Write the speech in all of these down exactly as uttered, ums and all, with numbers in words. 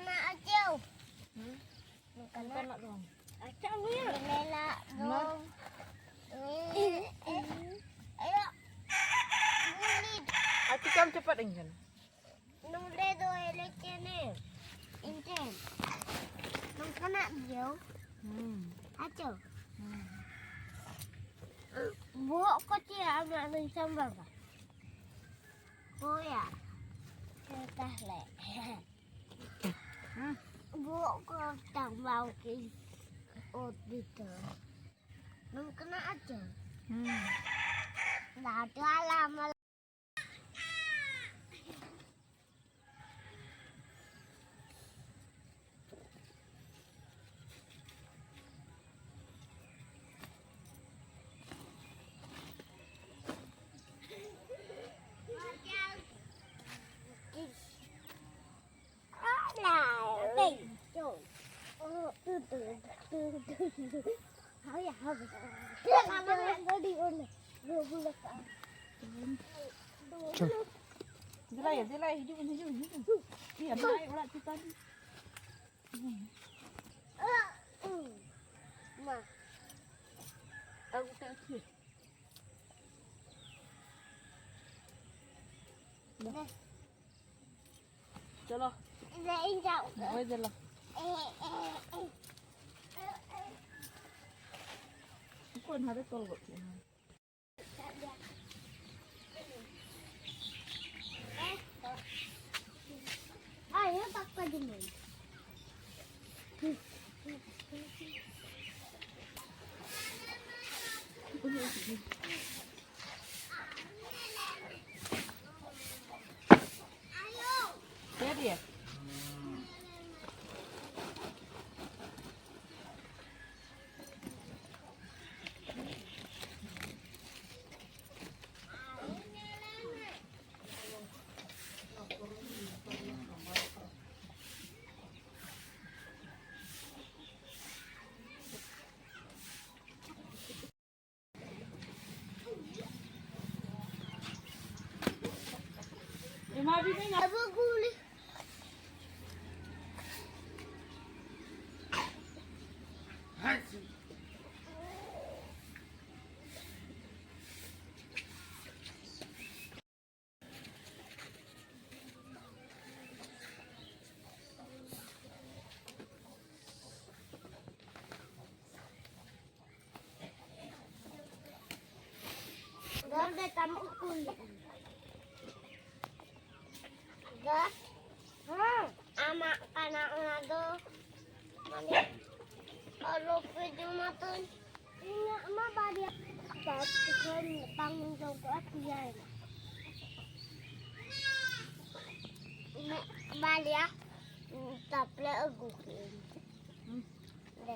ᱚᱱᱟ ᱟᱪᱮᱣ᱾ ᱦᱩᱸ᱾ ᱱᱚᱝᱠᱟᱱᱟᱜ᱾ ᱱᱚᱝᱠᱟᱱᱟᱜ ᱫᱚ ᱵᱟᱝ᱾ ᱟᱪᱪᱷᱟ, ᱱᱤᱭᱟᱹ᱾ ᱢᱮᱞᱟ ᱫᱚ᱾ ᱱᱚᱣᱟ᱾ ᱮ, ᱮ, ᱮ, ᱜᱩᱞᱤ᱾ ᱟᱨ ᱪᱤᱠᱟᱢ ᱪᱟᱯᱟᱫ ᱟᱹᱧ ᱠᱟᱱᱟ? ᱱᱚᱰᱮ ᱫᱚ ᱮᱞᱮ ᱪᱮᱱᱮ᱾ ᱤᱧ ᱴᱷᱮᱱ᱾ ᱱᱚᱝᱠᱟᱱᱟᱜ ᱜᱮᱭᱚ᱾ ᱦᱩᱸ᱾ ᱟᱪᱪᱷᱟ᱾ ᱦᱩᱸ᱾ ᱵᱚᱦᱚᱜ ᱠᱚ ᱪᱮᱫ ᱟᱢᱟᱜ ᱫᱚᱧ ᱥᱟᱢᱵᱟᱣᱟ? ᱦᱳᱭᱟ᱾ ᱛᱟᱦᱞᱮ᱾ ᱦᱩᱸ᱾ ᱵᱚᱦᱚᱜ ᱠᱚ ᱴᱟᱢᱵᱟᱣ ᱠᱮᱫ ᱚᱛ ᱵᱷᱤᱛᱟᱹᱨ᱾ ᱱᱚᱝᱠᱟᱱᱟᱜ ᱟᱪᱪᱷᱟ᱾ ᱦᱩᱸ᱾ ᱞᱟᱴᱩ ᱟᱞᱟᱢ᱾ ᱪᱚᱞ᱾ ᱫᱮᱞᱟᱭᱟ, ᱫᱮᱞᱟᱭᱟ, ᱦᱤᱡᱩᱜ ᱵᱤᱱ, ᱦᱤᱡᱩᱜ ᱵᱤᱱ, ᱦᱤᱡᱩᱜ ᱵᱤᱱ᱾ ᱤᱭᱟᱹ, ᱱᱚᱜᱼᱚᱭ ᱚᱲᱟᱜ ᱪᱮᱛᱟᱱ ᱨᱮ᱾ ᱢᱟ᱾ ᱟᱹᱜᱩ ᱠᱟᱜ ᱯᱮ᱾ ᱫᱮ᱾ ᱪᱚᱞᱚ᱾ ᱫᱮ, ᱤᱧ ᱪᱟᱞᱟᱜ ᱠᱟᱱᱟ᱾ ᱦᱳᱭ, ᱫᱮᱞᱟ᱾ ᱮ, ᱮ, ᱮ᱾ ᱚᱠᱚᱭ ᱱᱚᱰᱮ ᱛᱚᱞ ᱜᱚᱫ ᱠᱮᱫ ᱢᱮᱭᱟ? ᱪᱟᱞᱟᱜ ᱜᱮᱭᱟ᱾ Abu guli. ᱫᱚᱞ ᱫᱚ ᱛᱟᱢ ᱩᱠᱩᱞ᱾ ᱫᱚ ᱦᱮᱸ, ᱟᱢᱟᱜ ᱠᱟᱱᱟ ᱚᱱᱟ ᱫᱚ᱾ ᱢᱟᱱᱮ, ᱟᱞᱚ ᱯᱮ ᱡᱚᱢᱟ ᱛᱚᱧ᱾ ᱤᱧᱟᱹᱜ ᱢᱟ ᱵᱟᱨᱭᱟ᱾ ᱵᱟᱥ ᱠᱷᱚᱱ ᱵᱟᱝ ᱡᱚᱢ ᱠᱚᱜᱼᱟ, ᱯᱮᱭᱟ ᱮᱱᱟ᱾ ᱤᱧᱟᱹᱜ ᱵᱟᱨᱭᱟ, ᱛᱟᱯᱚᱨᱮ ᱟᱹᱜᱩ ᱠᱮᱫᱟᱹᱧ᱾ ᱫᱮ᱾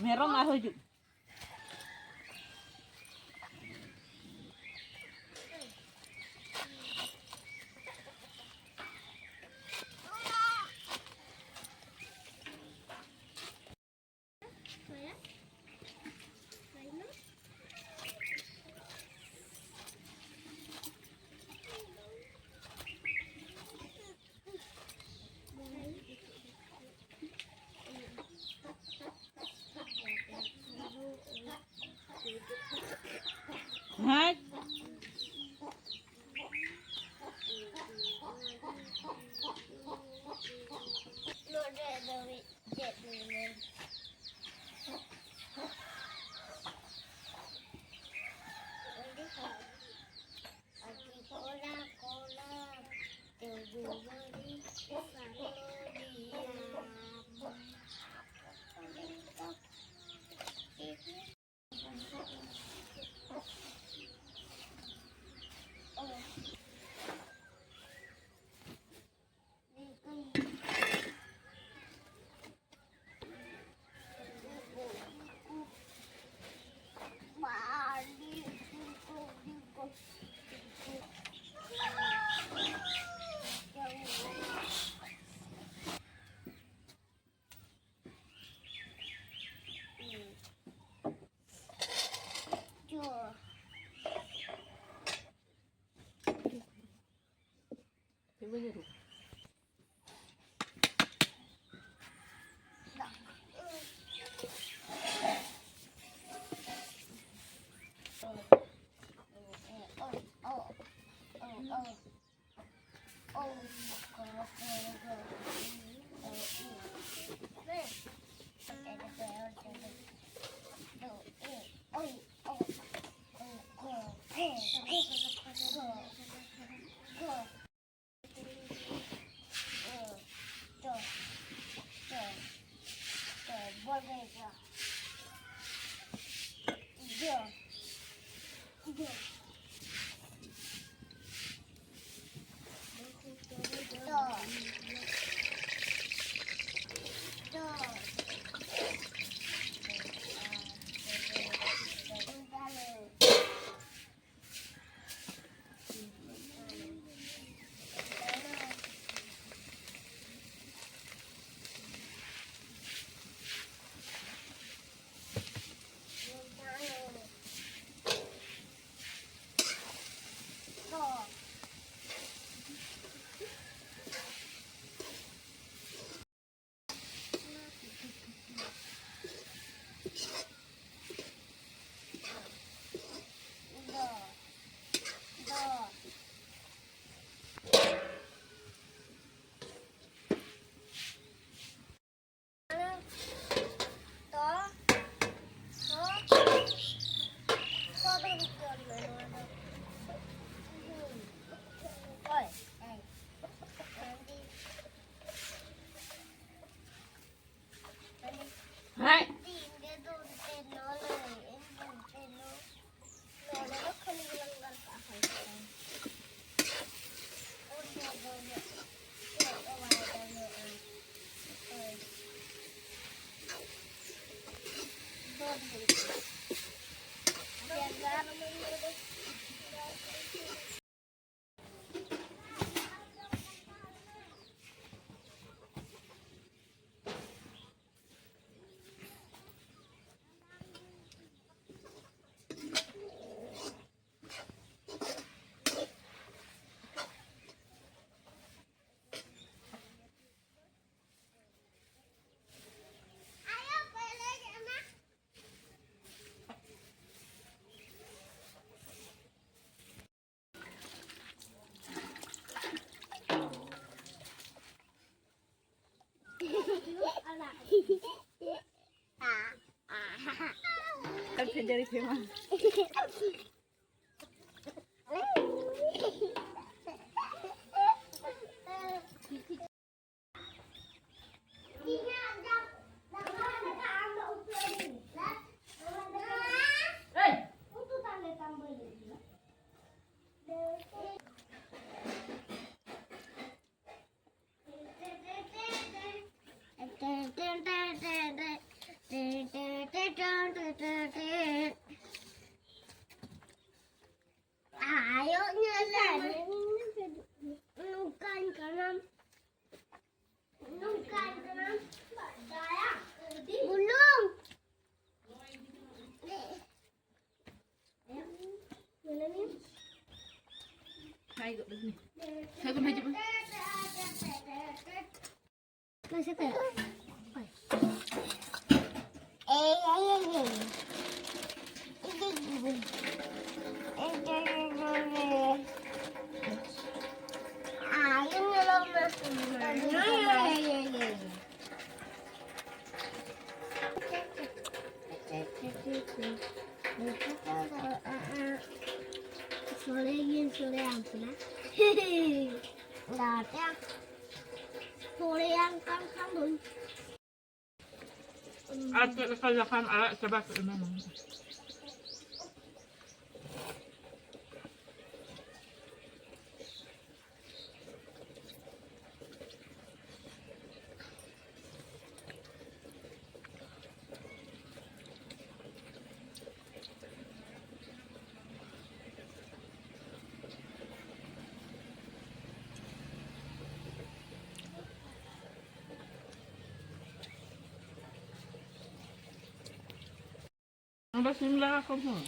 ᱢᱮᱨᱚᱢ ᱟᱨᱦᱚᱸ ᱦᱤᱡᱩᱜ᱾ ᱦᱮᱸ᱾ ᱟᱨ ᱠᱷᱟᱹᱡᱟᱹᱲᱤ ᱠᱷᱟᱹᱡ ᱢᱟ᱾ ᱟᱭᱳ, ᱧᱮᱞ ᱢᱮ᱾ ᱱᱚᱝᱠᱟᱧ ᱠᱟᱱᱟᱢ᱾ ᱱᱚᱝᱠᱟᱧ ᱠᱟᱱᱟᱢ᱾ ᱵᱩᱞᱩᱝ᱾ ᱧᱮᱞ ᱢᱮ᱾ ᱦᱟᱭ ᱜᱚᱫ ᱢᱮ᱾ ᱥᱟᱹᱜᱩᱱ ᱦᱤᱡᱩᱜ ᱢᱮ᱾ ᱢᱟᱥᱮ ᱛᱮ᱾ ᱮᱭ, ᱮᱭ, ᱮᱭ, ᱮᱭ᱾ ᱟᱭ, ᱧᱮᱞᱚᱜ ᱢᱮ᱾ ᱥᱚᱲᱮ ᱜᱤᱧ ᱥᱚᱲᱮᱭᱟᱢ ᱠᱟᱱᱟ᱾ ᱜᱟᱛᱮ᱾ ᱥᱚᱲᱮᱭᱟᱢ ᱠᱟᱱ ᱠᱷᱟᱱ ᱫᱚᱧ᱾ ᱟᱨ ᱪᱮᱫ ᱞᱮᱠᱟ ᱡᱚᱠᱷᱚᱱ ᱟᱲᱟᱜ ᱪᱟᱵᱟ ᱠᱮᱫ ᱮᱱᱟ᱾ ᱚᱸᱰᱮ ᱥᱤᱢ ᱞᱟᱜᱟ ᱠᱚᱢ ᱦᱚᱸ᱾